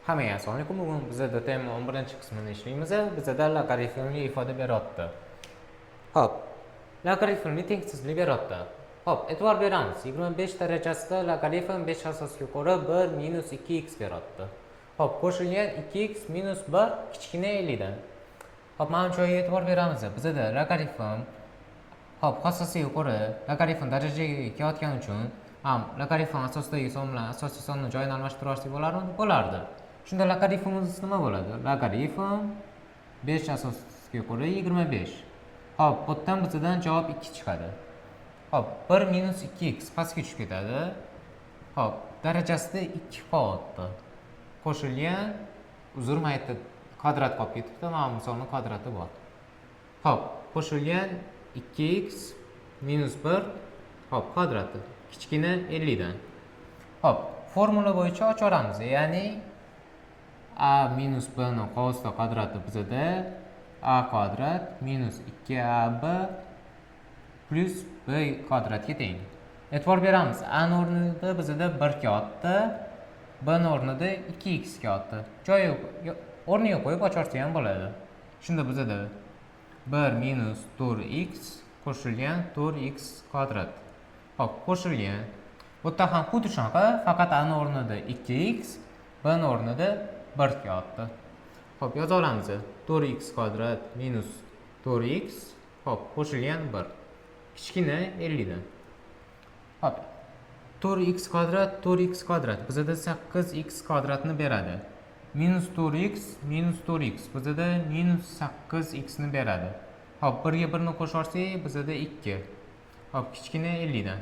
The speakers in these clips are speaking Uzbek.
Hammaga assalomu alaykum. Bugun bizada tema 11-qismini ishlaymiz. Bizada logarifmli ifoda beryapti. Xo'p, logarifmli tengsizlik beryapti. Xo'p, e'tibor beramiz. 25 darajasida logarifm 5 asosga ko'ra 1 minus 2x beryapti. Xo'p, qo'shilgan 2x minus 1 kichkina 50 dan. Xo'p, mana bu joyga e'tibor beramiz. Bizada logarifm, xo'p, xossasiga ko'ra logarifm darajaga kelayotgani uchun ham logarifm asosidagi son bilan asosiy sonni joyini almashtirib olsak bo'larmidi? Bo'lardi. Shunda logarifmimiz nima bo'ladi? Logarifm 5 asosiga ko'ra 25. Xo'p, bu yerdan bizdan javob 2 chiqadi. Xo'p, 1 minus 2x pastga tushib ketadi. Xo'p, darajasida 2 qolyapti. Qo'shilgan, uzr, mana yerda kvadrat qolib ketibdi. Mana bu misolni kvadrati bor. Xo'p, qo'shilgan 2x minus 1, xo'p, kvadrati kichkina 50 dan. Xo'p, formula bo'yicha ochib, ya'ni a minus b ni qovusda kvadrati bizada a kvadrat minus 2ab plyus b kvadratga teng. E'tibor beramiz, a ni o'rnida bizada 1 kelyapti, b ni o'rnida 2x kelyapti. Joyi o'rniga qo'yib ocharsa ham bo'ladi. Shunda bizada 1 minus 4x qo'shilgan 4x kvadrat. Xo'p, qo'shilgan. Bu yerda ham xuddi shunaqa, faqat a ni o'rnida 2x, b ni o'rnida 1 kelyapti. Xo'p, yoza olamiz. 4x kvadrat minus 4x, xo'p, qo'shilgan 1 kichkina 50 dan. Xo'p, 4x kvadrat, 4x kvadrat bizada 8x kvadratni beradi. Minus 4x minus 4x bizada minus 8x ni beradi. Xo'p, 1 ga 1 ni qo'shib bizada 2. Xo'p, kichkina 50 dan.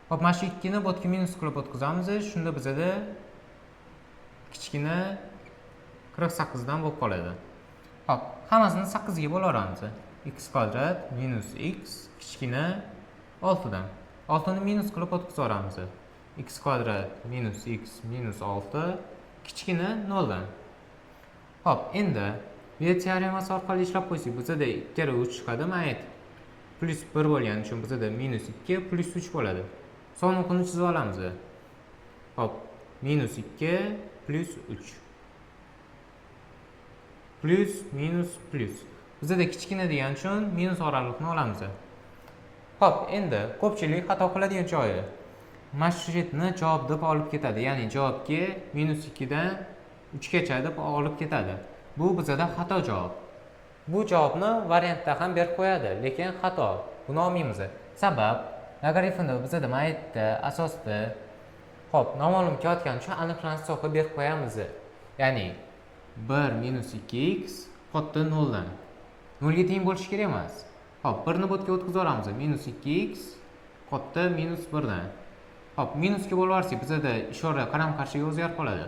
Xo'p, mana shu 2 ni bu yerga minus qilib o'tkazamiz, shunda bizada kichkina 48 dan bo'lib qoladi. Xo'p, hammasini 8 ga bo'laveramiz. X kvadrat minus x kichkina 6 dan. 6 ni minus qilib o'tkazaveramiz. X kvadrat minus x minus 6 kichkina 0 dan. Xo'p, endi Viet teoremasi orqali ishlab qo'ysak, bizada 2 karra 3 chiqadi, mayt. Plyus 1 bo'lgani uchun bizada minus 2 plyus 3 bo'ladi. Son o'qini chizib olamiz. Xo'p, minus 2 plyus 3. Plyus, minus, plyus. Bizada kichkina degani uchun minus oraliqni olamiz. Xo'p, endi ko'pchilik xato qiladigan joyi. Mana shu yerni javob deb olib ketadi. Ya'ni javobga minus 2 dan 3 gacha deb olib ketadi. Bu bizada xato javob. Bu javobni variantda ham berib qo'yadi, lekin xato. Buni olmaymiz. Sabab logarifmda bizada mana yerda asosda, xo'p, noma'lum kelayotgani uchun aniqlanish soha berib qo'yamiz. Ya'ni 1 minus 2x katta 0 dan. 0 ga teng bo'lishi kerak emas. Xo'p, 1 ni bu yerga o'tkazib yuboramiz. Minus 2x katta minus 1 dan. Xo'p, minusga bo'lib yuborsak, bizada ishora qarama-qarshiga o'zgarib qoladi.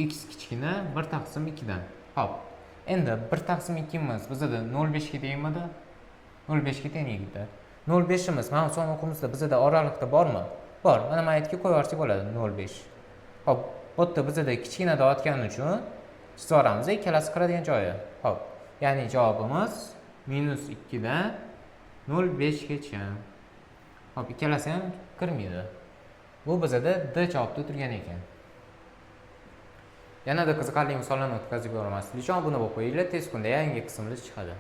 X kichkina 1 taqsim 2 dan. Xo'p, endi 1 taqsim 2 imiz bizada 0,5 ga tengmidi? 0,5 ga teng edi. 0,5 imiz mana son o'qimizda bizada oraliqda bormi? Bor. Mana yerga qo'yib yuborsak bo'ladi 0,5. Xo'p, bu yerda bizada kichkina deyotgani uchun chizib yuboramiz ikkalasi kiradigan joyi. Xo'p, ya'ni javobimiz minus 2 dan 0,5 gacha. Xo'p, ikkalasi ham kirmaydi. Bu bizada D javobda turgan ekan. Yanada qiziqarli misollarni o'tkazib yubormaslik uchun obuna bo'lib qo'yinglar, tez kunda yangi qismlar chiqadi.